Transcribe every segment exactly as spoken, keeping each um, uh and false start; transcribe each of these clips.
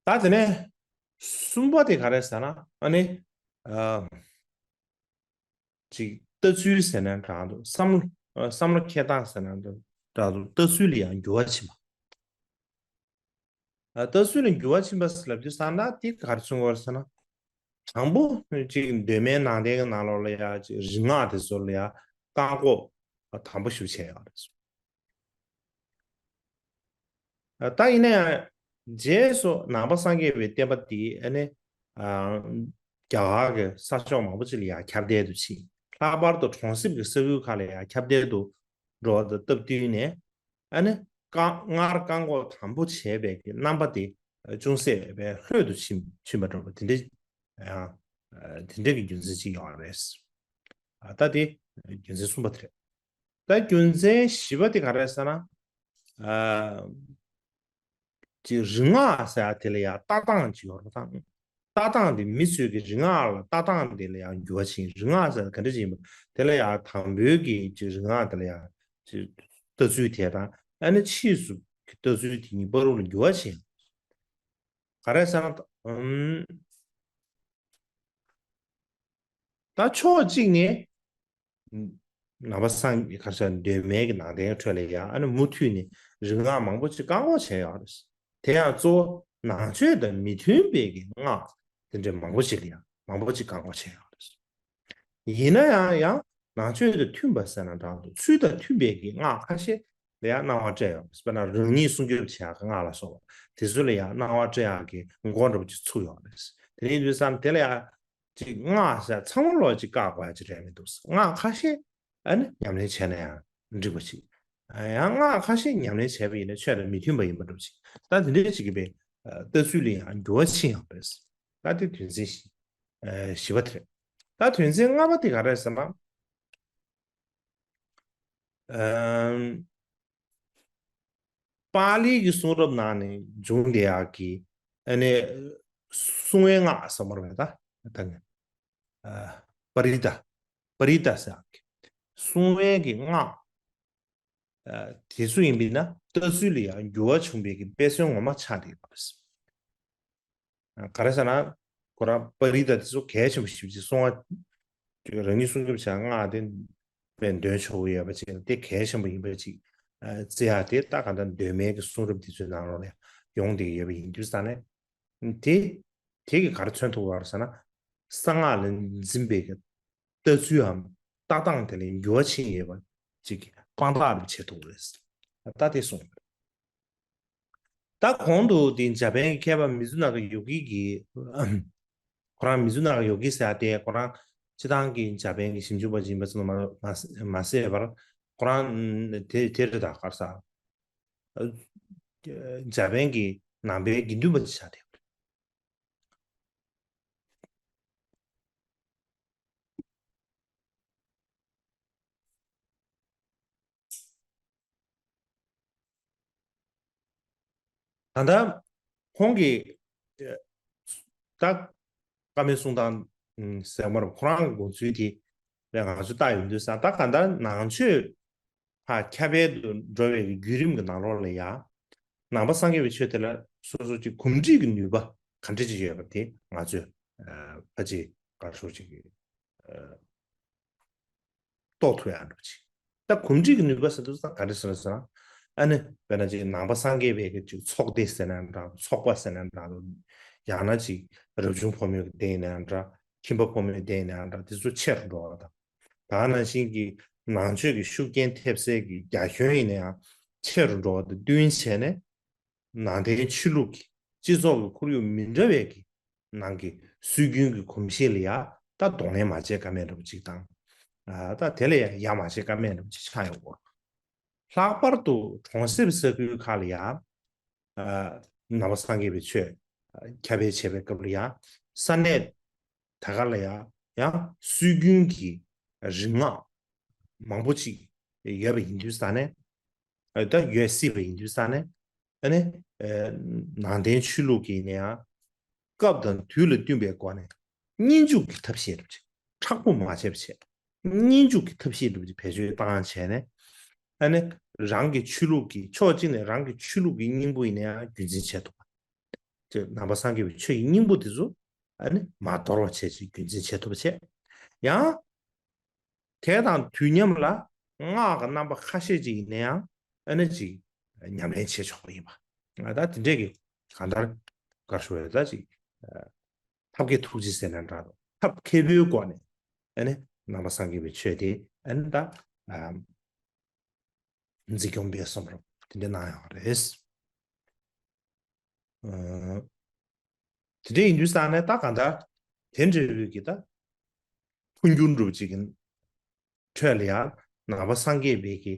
ད་དེ་ནས་གསུམ་པ་དེ་ག་རེ་ཟེར་ན། ཨ་ནི་ཨ་ཅིག་ལྟ་ཚུལ་ཟེར་ན་འདྲ་འདུག་བསམ་བློ་ཨ་བསམ་བློ་འཁྱེར་སྟངས་ཟེར་ན་འདྲ་འདུག་ལྟ་ཚུལ་ལ་ཡང་འགྱུར་བ་ཕྱིན་པ། ཨ་ལྟ་ཚུལ་ལ་འགྱུར་བ་ཕྱིན་པ་ཟེར་ལབ་དུས་ཙམ་ན་དེ་ག་རེ་མཚོན་གྱི་ཡོད་རེད་ཟེར་ན། དང་པོ་ཅིག་གདོད་མའི་ནང་བསྟན་གྱི་ནང་ལོགས་ལ་ཡང་ཅིག་རིག་སྔགས་དེ་ཚོ་ལ་ཡང་བཀག་འགོག་དམ་པོ་ཞིག་བྱས་ཡོད་རེད། ད་ཡིན་ན་ཡང་རྗེས་སུ་ནང་པ་སངས་རྒྱས་པའི་བསྟན་པ་འདི་ཨ་ནི་ཨ་རྒྱ་གར་གྱི་ས་ཕྱོགས་མང་པོ་ཅིག་ལ་ཡང་ཁྱབ་གདལ་དུ་ཕྱིན། ལྷག་པར་དུ་གྲོང་གསེབ་ཀྱི་ས་ཁུལ་ཁག་ལ་ཡང་ཁྱབ་གདལ་དུ་འགྲོ་བ་དང་སྟབས་བསྟུན་ནས། ཨ་ནི་བཀག་སྔར་བཀག་འགོག་དམ་པོ་བྱས་པའི་གི་རྣམ་པ་དེ་ཅུང་ཟད་པའི་ལྷོད་དུ་ཕྱིན་ཕྱིན་པ་འདྲ་བ་དེ་འདྲ་ཡང་དེ་འདྲ་གི་རྒྱུ་མཚན་ཅིག་ཡོད་རེད། ད་དེ་རྒྱུ་མཚན་གསུམ་པ་དེ་རེད། ད་རྒྱུ་མཚན་བཞི་པ་དེ་ག་རེ་ཟེར་ན། ཨ་ཅིག་རིག་སྔགས་ཟེར་ཡ་དེ་ལ་ཡང་ལྟ་སྟངས་ཅིག་ཡོད་རེད་དང་། ལྟ་སྟངས་དེ་མི་ཚོས་ཀྱི་རིག་སྔགས་ལ་ལྟ་སྟངས་དེ་ལ་ཡང་འགྱུར་བ་ཕྱིན། རིག་སྔགས་ཟེར་ག་འདྲ་ཅིག་ཡིན་པ་དེ་ལ་ཡང་དང་པོའི་གི་ཅིག་རིག་སྔགས་དེ་ལ་ཡང་ཅིག་ལྟ་ཚུལ་དེ་དང་། ཨ་ནི་ཕྱིས་སུ་གི་ལྟ་ཚུལ་དེ་གཉིས་བར་དུ་ལ་འགྱུར་བ་ཕྱིན། ག་རེ་ཟེར་ན། ཨམ། ད་ཕྱོགས་གཅིག་ནས་ནང་པ་སངས་ག་རེ་ཟེར་གདོད་མའི་གི་ནང་བསྟན་ཁྲོད་ལ་ཡང་ཨ་ནི་མུ་མཐུད་ནས་རིག་སྔགས་མང་པོ་ཅིག་བཀག་འགོག་བྱས་ཡོད་རེད། དེ་ཡང་གཙོ་བོ་ནང་ཆོས་དང་མི་མཐུན་པའི་གི་སྔགས་དེ་འདྲ་མང་པོ་ཅིག་ལ་ཡང་མང་པོ་ཅིག་བཀག་འགོག་བྱས་ཡོད་རེད། ཡིན་ན་ཡང་ཡང་ནང་ཆོས་དང་མཐུན་པ་ཟེར་ན་འདྲ་འདུག་ཚུལ་དང་མཐུན་པའི་གི་སྔགས་ཁ་ཤས་ལ་ཡང་གནང་བ་སྤྲད་ཡོད་རེད། དཔེར་ན་རང་ཉིད་སྲུང་སྐྱོབ་བྱེད་ཡག་གི་སྔགས་ལ་སོགས་པ་དེ་ཚོ་ལ་ཡང་གནང་བ་སྤྲད་ཡག་གི་འགོ་འདྲ་པོ་ཅིག་ཚུགས་ཡོད་རེད། དེ་ཡིན་དུས་ཙམ་དེ་ལ་ཡང་ཅིག་སྔགས་ཟེར་ཚང་མ་ལོག་ཅིག་བཀག་དགོས་ཡ་ཅིག་རེད་མི་འདུག་སྔགས་ཁ་ཤས་ཨ་ནི་ཉམས་ལེན་བྱས་ན་ཡང་འགྲིག་པ་ཅིག་ཡང་སྔགས་ཁ་ཤས་ཉམས་ལེན་བྱས་པ་ཡིན་ན་ཆོས་དང་མི་མཐུན་པ་ཡིན་པ་འདྲ་པོ་ཅིག་ད་དེ་འདྲའི་ཅིག་གི་པའི་ལྟ་ཚུལ་ལ་ཡང་འགྱུར་བ་ཕྱིན་ཡོད་རེད། ད་དེ་དོན་ཚན་བཞི་ཨ་བཞི་པ་དེ་རེད། ད་དོན་ཚན་ལྔ་པ་དེ་ག་རེ་ཟེར་ན། ཨམ། པཱ་ལིའི་གི་གསུང་རབ་ནང་ནས་བྱུང་བསྡད་ཡག་གི་ཨ་ནི་སྲུང་བའི་སྔགས་ཟེར་མ་རེད་པས། ད་ད་ནི་ཨ་པ་རི་ཏ། པ་རི་ཏ་ཟེར་ཡག་གི་སྲུང་བའི་གི་སྔགས་ཨ་དེ་ཚོ་ཡིན་པས་ན་ལྟ་ཚུལ་ལ་ཡང་འགྱུར་བ་བྱུང་བའི་གི་དཔེ་མཚོན་ངོ་མ་ཆགས་བསྡད་ཡོད་རེད། ག་རེ་ཟེར་ན། ཁོ་རང་པ་རི་ཏ་དེ་ཚོ་གལ་ཆེན་པོ་ཞེ་པོ་ཅིག་གསུང་བ། རང་ཉིད་སྲུང་སྐྱོབ་བྱ་སྔགས་དེ་དཔེ་འདོན་ཆོག་གི་ཡོད་པ་ཅིག་དེ་གལ་ཆེན་པོ་ཡིན་པ་ཅིག་བརྩི་ཡག་དེ་ད་ག་འདྲ་གདོད་མའི་གི་གསུང་རབ་དེ་ཚོའི་ནང་ལོགས་ལ་ཡོང་བསྡད་ཀྱི་ཡོད་པ་ཡིན་དུས་ཙང་ནས། དེ་དེ་གི་ག་རེ་མཚོན་ཐུབ་པ་རེད་ཟེར་ན། གསང་སྔགས་ལ་འཛིན་པའི་གི་ལྟ་ཚུལ་འམ་ལྟ་སྟངས་དེ་ལ་འགྱུར་བ་ཕྱིན་ཡོད་པ་ཅིག་གི་དཔང་རྟགས་རེ་བྱེད་ཐུབ་ཀྱི་རེད། ད་དེ་གསུངས་ཡོད། ད་གོང་དུ་དེ་འཇར་པན་གྱི་མཁས་པ་མི་ཛུ་ན་ག་ཡོ་གི་གིས། ཁོ་རང་མི་ཛུ་ན་ག་ཡོ་གི་ཟེར་ཡ་དེ་ཁོ་རང་སྤྱི་བཏང་གི་འཇར་པན་གྱི་ཞིབ་འཇུག་པ་ཅིག་ཡིན་པ་ཙམ་དུ་མ་མ་མ་ཟད་པར་ཁོ་རང་དེ་དེ་རེད། ད་ག་རེ་ཟེར། འཇར་པན་གྱི་ནང་པའི་དགེ་འདུན་པ་ཅིག་ཆགས་བསྡད་ཡོད་རེད། ད་ལྟ་ཁོང་གིས་ད་བཀའ་མའི་གསུང་སྟངས་ཟེར་མ་རེད། ཁོ་རང་གི་དགོངས་ཚུལ་དེ་ལ་ང་ཚོས་བལྟ་ཡོང་དུས་ཙང་ད་གང་ལྟར་ནང་ཆོས་ཁ་ཁྱབ་སྤེལ་དུ་འགྲོ་བའི་བརྒྱུད་རིམ་གྱི་ནང་ལོགས་ལ་ཡང་ནང་པ་སངས་རྒྱས་པའི་ཆོས་དེ་ལ་སོ་སོ་ཅིག་གོམས་འདྲིས་ཀྱི་ནུས་པ་ག་འདྲ་ཅིག་ཡོད་པ་དེ་ང་ཚོས་ཕལ་ཆེར་ག་རེ་ཞུ་ཅིག་རྟོགས་ཐུབ་ཡག་འདྲ་ཅིག་ད་གོམས་འདྲིས་ཀྱི་ནུས་པ་ཟེར་དུས་ཙང་ག་རེ་ཟེར་ན་ཟེར་ན། ཨ་ནི་དཔེར་ན་ཅིག་ནང་པ་སངས་རྒྱས་པའི་གི་ཅིག་ཚོགས་སྡེ་ཟེར་ན་འདྲ། ཚོགས་པ་ཟེར་ན་འདྲ། ཡང་ན་ཅིག་རབ་བྱུང་ཕོ་མོའི་གི་སྡེ་ཡིན་ན་འདྲ། ཁྱིམ་པ་ཕོ་མོའི་སྡེ་ཡིན་ན་འདྲ། དེ་ཚོ་ཆེ་རུ་འགྲོ་བ་དང་། ད་ནང་བཞིན་གྱི་ནང་ཆོས་ཀྱི་ཤུགས་རྐྱེན་ཐེབས་སའི་གི་རྒྱ་ཁྱོན་ཡིན་ན་ཡང་ཆེ་རུ་འགྲོ་བ་དང་བསྟུན་བྱས་ནས། ནང་བསྟན་ཆོས་ལུགས་ཀྱི་སྤྱི་ཚོགས་ཀྱི་ཁོར་ཡུག་མི་འདྲ་བའི་གི་ནང་གི་སྲོལ་རྒྱུན་གྱི་གོམས་གཤིས་ལ་ཡ་ད་གདོང་ལེན་མ་བྱེད་ཀ་མེད་འདྲ་པོ་ཅིག་དང་། ཨ་ད་དེ་ལ་ཡ་ཡ་མ་བྱེད་ཀ་མེད་འདྲ་པོ་ཅིག་ཆགས་ཡོང་གི་ཡོད་རེད། ལྷག་པར་དུ་གྲོང་གསེབ་ས་ཁུལ་ཁག་ལ་ཡ་ཨ་ནང་པ་སངས་རྒྱས་པའི་ཆོས་ཨ་ཁྱབ་སྤེལ་བྱེད་པའི་སྐབས་ལ་ཡ་ས་གནས་དེ་ག་ལ་ཡ་ཡང་སྲོལ་རྒྱུན་གྱི་རིག་སྔགས་མང་པོ་ཅིག་ཡོད་པ་ཡིན་དུས་ཙང་ནས། ཨ་ད་ཡོད་སྲིད་པ་ཡིན་དུས་ཙང་ནས། ཨ་ནི་ཨ་ནང་བསྟན་ཆོས་ལུགས་ཀྱི་ནས་ཡང་སྐབས་དང་དུས་ལ་བསྟུན་པའི་སྒོ་ནས་སྙོན་འཛུགས་ཀྱི་ཐབས་ཤེས་རེད། མཁྲེགས་པོ་མ་བྱས་པ་བྱས། སྙོན་འཛུགས་ཀྱི་ཐབས་ཤེས་འདྲ་པོ་ཅིག་བེད་སྤྱོད་བཏང་བྱས་ནས། ཨ་ནི་རང་གི་ཆོས་ལུགས་ཀྱི་ཕྱོགས་གཅིག་ནས་རང་གི་ཆོས་ལུགས་ཀྱི་སྙིང་པོ་ཡིན་ན་ཡང་རྒྱུན་འཛིན་བྱས་ཐུབ་པ། དེ་ནང་པ་སངས་རྒྱས་པའི་ཆོས་ཀྱི་སྙིང་པོ་དེ་ཚོ་ཨ་ནི་མར་དོར་བ་བྱས་ཅིག་རྒྱུན་འཛིན་བྱེད་ཐུབ་པ་བྱས། ཡང་དེ་དང་དུས་མཉམ་ལ་སྔགས་ཀྱི་རྣམ་པ་ཁ་ཤས་ཅིག་ཡིན་ན་ཡང་ཨ་ནི་ཅིག་ཉམས་ལེན་བྱེད་ཆོག་པ་ཡིན་པ། ད་དེ་འདྲས་ཀྱི་གང་ལྟར་གར་ཞུ་བའི་ད་ཅིག་ཐབས་མཁས་ཐུགས་རྗེ་ཟེར་ན་འདྲ་འདུག་ཐབས་མཁས་པོའི་སྒོ་ནས་ཨ་ནི་ནང་པ་སངས་རྒྱས་པའི་ཆོས་དེ་ཨ་ནི་ད་འཛིན་སྐྱོང་སྤེལ་གསུམ་རོགས་དེ་འདྲ་གནང་ཡོད་རེད། དེ་འདྲ་ཡིན་དུས་ཙང་ནས་ད་གང་ལྟར་དེ་འདྲ་བའི་གི་ད་འཕོ་འགྱུར་འགྲུབ་ཅིག་གི་ཁྲོད་ལ་ཡང་ནང་པ་སངས་རྒྱས་པའི་གི་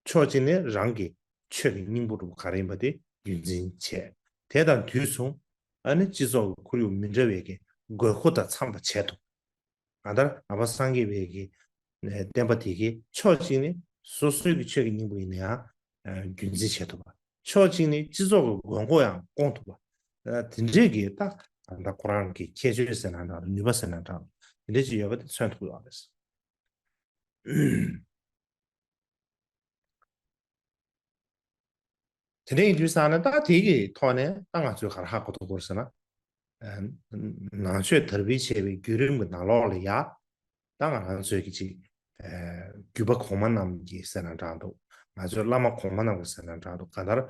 ཕྱོགས་གཅིག་ནས་རང་གི་ཆོས་ཀྱི་སྙིང་པོ་རུ་ག་རེ་ཡིན་པ་དེ་རྒྱུན་འཛིན་བྱས། དེ་དང་དུས་མཚུངས་ཨ་ནི་སྤྱི་ཚོགས་ཀྱི་ཁོར་ཡུག་མི་འདྲ་བའི་གི་དགོས་མཁོ་དང་འཚམས་པ་བྱས་ཐུབ། གང་ལྟར་ནང་པ་སངས་རྒྱས་པའི་གི་བསྟན་པ་དེ་གི་ཕྱོགས་གཅིག་ནས་སོ་སོའི་གི་ཆོས་ཀྱི་སྙིང་པོ་ཡིན་ན་ཡང་རྒྱུན་འཛིན་བྱེད་ཐུབ་པ། ཕྱོགས་གཅིག་ནས་སྤྱི་ཚོགས་ཀྱི་དགོས་མཁོ་ཡང་སྐོང་ཐུབ་པ། དེ་འདྲས་ཀྱི་ད་ད་ཁོ་རང་གི་ཁྱད་ཆོས་ཟེར་ན་འདྲ་ནུས་པ་ཟེར་ན་འདྲ་དེ་འདྲས་ཅིག་ཡོད་པ་དེ་མཚོན་ཐུབ་ཡོད་རེད། དེ་འདྲ་ཡིན་དུས་ཙང་ནས་ད་དེ་གི་ཐོག་ནས་ད་ང་ཚོས་ག་རེ་ཧ་གོ་ཐུབ་དགོས་ཟེར་ན། ནང་ཆོས་དར་སྤེལ་བྱས་པའི་བརྒྱུད་རིམ་གྱི་ནང་ལོགས་ལ་ཡ། ད་ང་རང་ཚོའི་གི་ཅིག་བརྒྱུད་པ་གོང་མ་རྣམས་ཀྱི་ཟེར་ན་འདྲ་འདུག་ང་ཚོའི་བླ་མ་གོང་མ་རྣམས་ཀྱི་ཟེར་ན་འདྲ་འདུག་གང་ལྟར་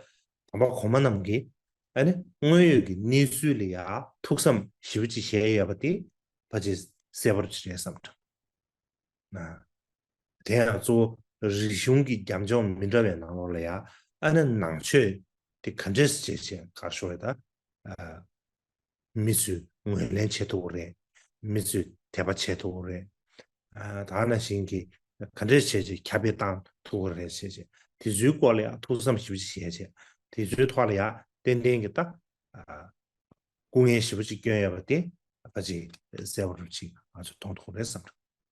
དམ་པ་གོང་མ་རྣམས་ཀྱིས་ཨ་ནི་དངོས་ཡོད་ཀྱི་གནས་ཚུལ་ལ་ཡ་ཐུགས་བསམ་ཞེ་པོ་ཅིག་བཞེས་ཡོད་པ་དེ་ཕལ་ཆེར་གསལ་པོ་ཅིག་རེད་བསམ་འདུག་དེ་ཡང་གཙོ་བོ་རིག་གཞུང་གི་རྒྱབ་ལྗོངས་མི་འདྲ་བའི་ནང་ལོགས་ལ་ཡང་ཨ་ནི་ནང་ཆོས་དེ་ག་འདྲས་བྱས་བྱས་གར་ཤོར་བས་ད། མི་ཚོས་ངོས་ལེན་བྱེད་ཐུབ་ཀྱི་རེད། མི་ཚོས་དད་པ་བྱེད་ཐུབ་ཀྱི་རེད། ད་ནང་བཞིན་གྱི་ག་འདྲས་བྱས་བྱས་ཁྱབ་སྤེལ་བཏང་ཐུབ་ཀྱི་རེད་བྱས་བྱས་དེ་ཚོའི་སྐོར་ལ་ཡང་ཐུགས་བསམ་ཞིབ་ཅིག་བྱས་བྱས་དེ་ཚོའི་ཐོག་ལ་ཡང་ཏན་ཏན་གྱི་ད། སྐུ་ངལ་ཞེ་པོ་ཅིག་བསྐྱོན་ཡོད་པ་དེ་ཕལ་ཆེར་གསལ་པོ་རུ་ཅིག་ང་ཚོས་མཐོང་ཐུབ་རེད་བསམ་འདུག